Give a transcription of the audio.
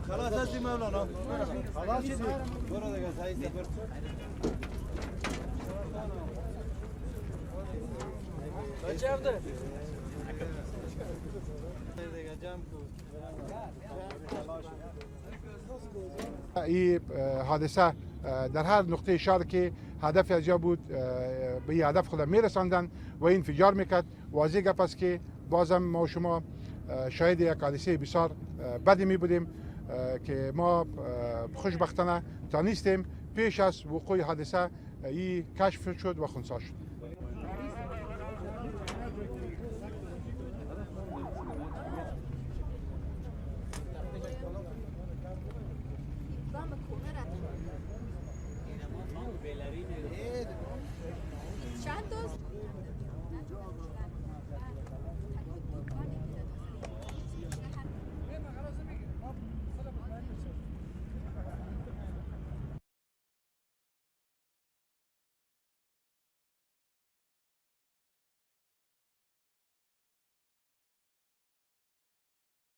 خلاص هستی مولانا، خلاص شدی، برو دیگه. صحیح، برو. بچه دیگه جمع. این حادثه در هر نقطه شهر که هدف از بود، به این هدف خود میرساندن و انفجار میکرد. واضح گپ است که بازم ما شما شاهد یک حادثه بسیار بدی می بودیم که ما خوشبختانه تانستیم پیش از وقوع حادثه این کشف شد و خنثی شد.